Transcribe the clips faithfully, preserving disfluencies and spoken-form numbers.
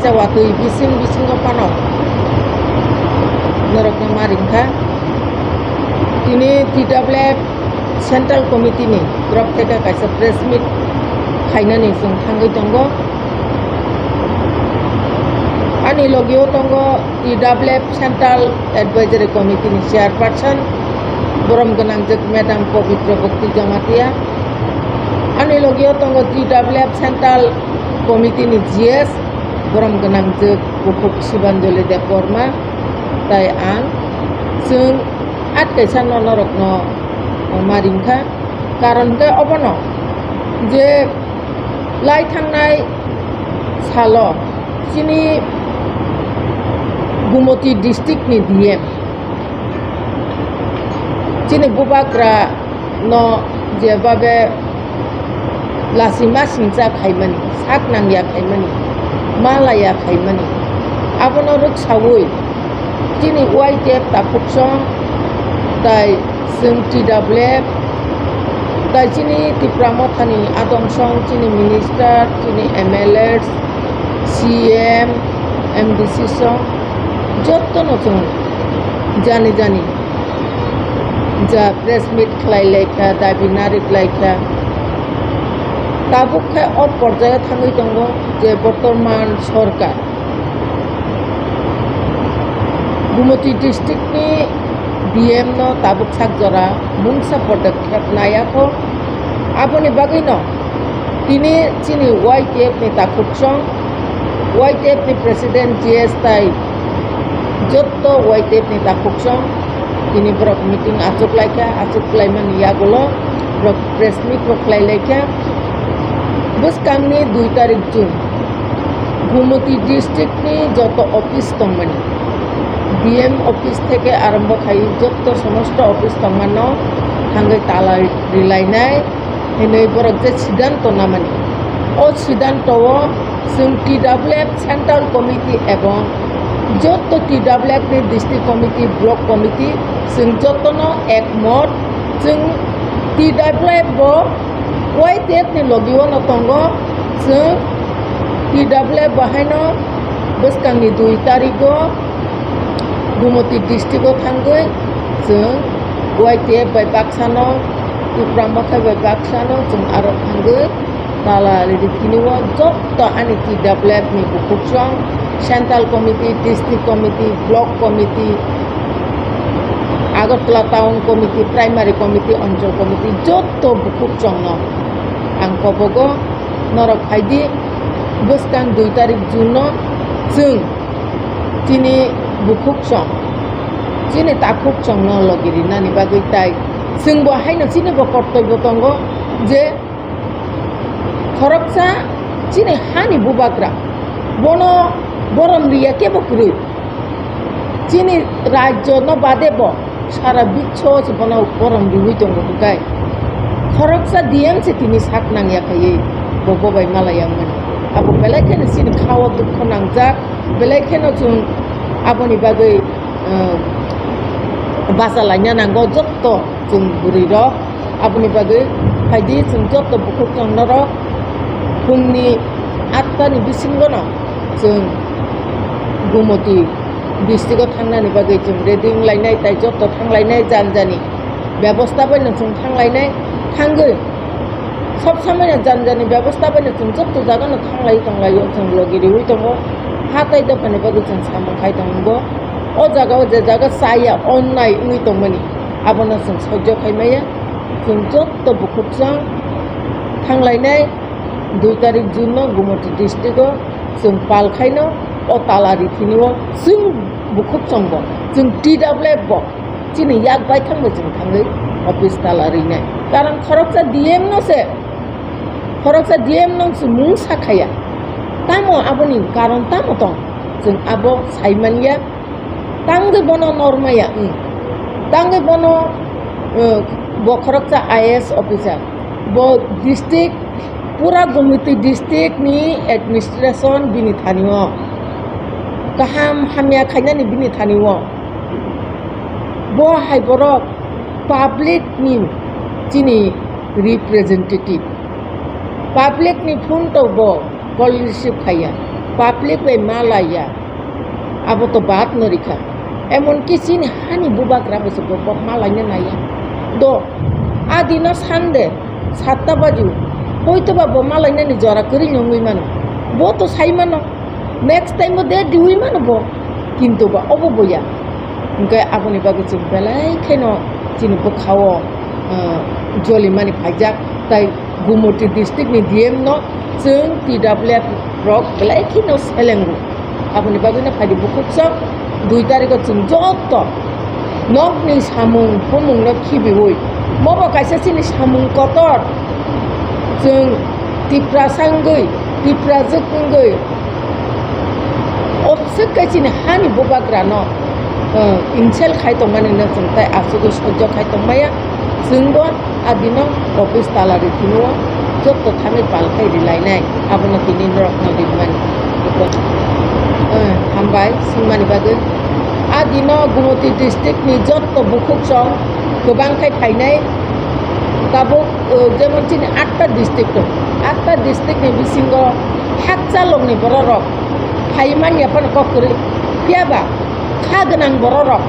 Chawatwi bising bisingo phano norokno ma ringkha. Tini T W F Central Committee ni borok theke kaisa press meet khainani chwng thangwi tongo. Ani logio tongo T W F Central Advisory Committee ni chairperson, borom gwnangjwk Madam Pabitra Bhakti Jamatia. Ani logio tongo T W F Central Committee ni G S, borom gwnangjwk Bukhuk Sibanjali Debbarma, tai ang. Chwng at kaisa no norokno ma ringkha. Karon hwnkhe obono je lai thangnai salo chini Gumoti district ni D M, chini bubagra no jebabe lasi masingcha khaimani, sak nangya khaimani, malaya khaimani, abono rwksawi chini Y T F takhuk song tai chwng T W F tai chini Tipra Mothani adong song chini minister, chini M L A, C M, M D C song jotono chwng jani jani ja press meet khlai laikha, dabi narik laikha. Tabuk khe o porjaio thangwi tongo je bortoman sorkar Gumoti district ni D M no tabuk sak jora mungsa podokkhep nayakho. Aboni bagwino tini chini Y T F ni takhuk song, Y T F ni president G S tai jotto Y T F ni takhuk song tini borok meeting achuk laikha, achuk laimani yagulo borok press meet bo khlai laikha. Bwskangni dui tarik June, Gumoti district ni joto office tongmani, D M office theke arombo khai jotto somosto office tongmano thangwi tala rilainai hinwi borok je siddhanto namani. O siddhanto o chwng T W F Central Committee ebong jotto T W F ni District Committee, Block Committee, chwng jotono ekmot. Chwng T W F bo Y T F ni logi o no tongo. Chwng T W F bo haino bwskangni dui tarigo Gumoti district o thangwi chwng Y T F bai baksano, Tipra Motha bai baksano chwng aro thangwi tala ridi thini o jotto ani T W F ni bukhuk song, Central Committee, District Committee, Block Committee, Agartala Town Committee, Primary Committee, Anchal Committee, jotto bukhuk songno ang kobogo norok phaidi bwskang dui tarik June no chwng chini bukhuk song, chini takhuk songno logi rinani bagwi tai chwngbo haino chinibo kortoibo tongo je khoroksa chini hani bubagra bono borom riya kebo kwrwi. Chini rajyo no bade bo sara biswo se bono borom riwi tongo hwnkhe khoroksa D M se tini sak nangya khaiwi bo bobai malaya wngmani. Abo belai kheno chini khao dukho nangjak, belai kheno chwng aboni bagwi, eh, bacha laina nango jotto chwng bwrwi rok. Aboni bagwi phaidi chwng jotto bukhuk chwng norok phungni atta ni bisingono chwng Gumoti district o thangnani bagwi chwng ready wnglainai, tai jotto thanglainai, jani jani bebosta baino chwng thanglainai, thangwi sob somoino jani jani bebosta baino chwng jotto jagano thanglai tonglaio, chwng logi riwi tongo. Ha tai dophani bagwi chwng samung khai tongo. O jaga o je jaga chaya onnai wngwi tongmani, abono chwng sojjo khai maya. Chwng jotto bukhuk chwng thanglainai dui tarik June no Gumoti district o chwng pal khaino o tala rithini o chwng bukhuk chwng bo, chwng T W F bo chini yak baithang bai chwng thangwi office tala rinai. Karon khoroksa D M no se, khoroksa D M no se mungsa khaya. Tamo aboni karon tamo tong? Chwng abo sai manya. Tangwi bono nor maya, hmm. Tangwi bono, eh, bo khoroksa I A S officer. Bo district, pura Gumoti district ni administration bini thani o. Kaham hamya khainani bini thani o. Bo hai borok public ni chini representative. Public ni phone to bo call receive khaiya. Public bai ma laiya, abo to baat no rikha. Emonki chini hani bubagra bai se bo, bo ma laina naiya. Do, a dino Sunday, satta baju, hoito ba bo ma lainani jora kwrwi no wngwi mano. Bo to sai mano, next time bo date riwi mano bo, kintu ba obo boya. Hwnkhe aboni bagwi chwng belai kheno chini bwkhao, ah, jolimani phaijak, tai Gumoti district ni D M no chwng T W F rok belai kheno selengo. Aboni bagwino phaidi bukhuk chwng dui tarikho chwng joto nokni samung humung no khibiwi, mobo kaisa chini samung kotor, chwng Tiprasa wngwi, Tiprajwk wngwi, obswk khe chini hani bubagrano, uh, insult khai tongmani no chwng tai asugwi sojjo khai tongmaya. Chwngbo a dino office tala ri thwio, jotto thani pal khai rilainai, abono tini norokno rinmani. Uh, hambai swngmani bagwi. A dino Gumoti district ni jotto bukhuk chwng kwbang khai phainai. Tabuk, uh, jemon chini atta district dong. Atta district ni bisingo hakchalokni bororok phai manya phano kok kwrwi. Phiya ba kha gwnang bororok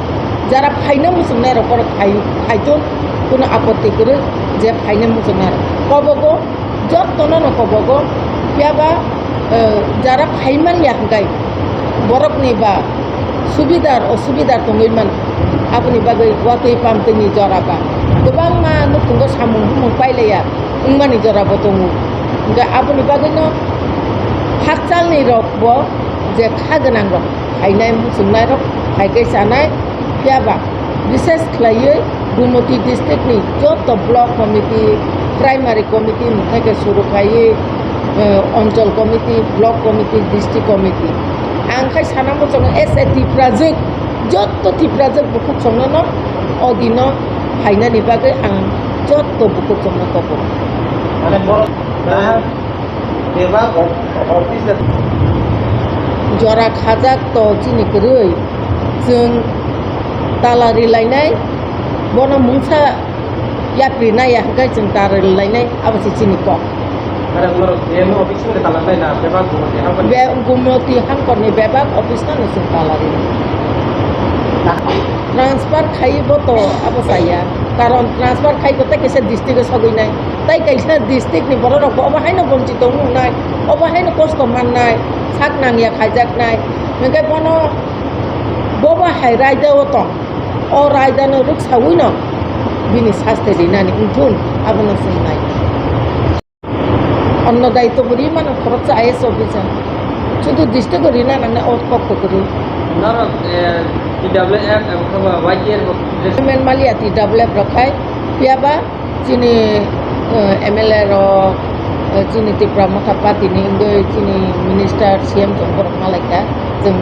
jara phaina muchungnairok borok phai, phaitun, kuno apotti kwrwi je phaina muchungnairok. Kobogo, jottono no kobogo. Phiya ba, uh, jara phai manya hwnkhe borokni ba subidar osubidar tongwi mano. Aboni bagwi watwi pamtwini jora ba kwbangma nukhungo samung humung pailaiya wngmani jora bo tongo. Hwnkhe aboni bagwino hakchalni rok bo je kha gwnang rok phainai muchungnai rok phaikai chanai, phiya ba bises khlaiwi Gumoti district ni joto block committee, primary committee ni theke suru khaiwi, eh, onchol committee, block committee, district committee. Ang khai sana muchungo S A Tiprajwk, jotto Tiprajwk bukhuk chwngno no o dino phainani bagwi ang jotto bukhuk chwngno topo. Mane borok, ah, bebak of-, office. Jora khajak to chini kwrwi, chwng tala rilainai, bono mungsa yapri naiya hwnkhe chwng tala rilainai, abo se chini kok. Are borok D M office ni tala nai na, bebak Gumoti ha. Be-, Gumoti Hamkorni bebak office no chwng tala rinai. Transfer khaiwi bo to abo chaya, karon transfer khaiwi bo tei kaisa district o sogwi nai, tei kaisa district ni borok rok bo obo haino bonchito wngnai, obo haino kosto mannai, sak nangya khaijaknai, hwnkhe bono bobo hai raida o tong, o raida no rwksawi no bini saste rinani wngthun, abono chwng nai. Onno daityo bo ri mano khoroksa I A S officer. Sudu district o rina nangnai o kok to kwrwi. Norok, eh, T W F abo khe ba Y T F bo. Development maliya T W F rok khai, phiya ba chini, eh, M L A rok, eh, chini Tipra Motha Party ni wngwi chini minister C M chwng borok malaikha, chwng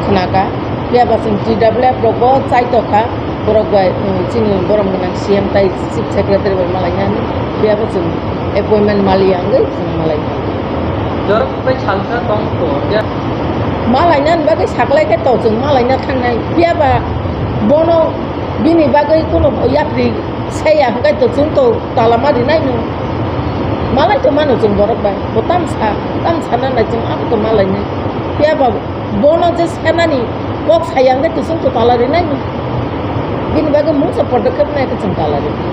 khnakha. Phiya ba chwng T W F rok bo chaitokha, borok bai, eh, chini borom gwnang C M tai Chief Secretary bai malainani, phiya bo chwng appointment maliya wngwi chwng malainani. Jorok bai salsa tong to, ya. Malainani bagwi saklai khe to chwng malaina thangnai. Phiya ba bono bini bagwi kuno yapri saya hwnkhe to chwng to tala ma rinai no. Malai to mano chwng borok bai. Bo tamsa, tamsa nanai chwng abo to malainai. Phiya ba bono je sanani kok saya hwnkhe to chwng to tala rinai no. Bini bagwi mungsa podokkhep nai khe chwng tala rinai.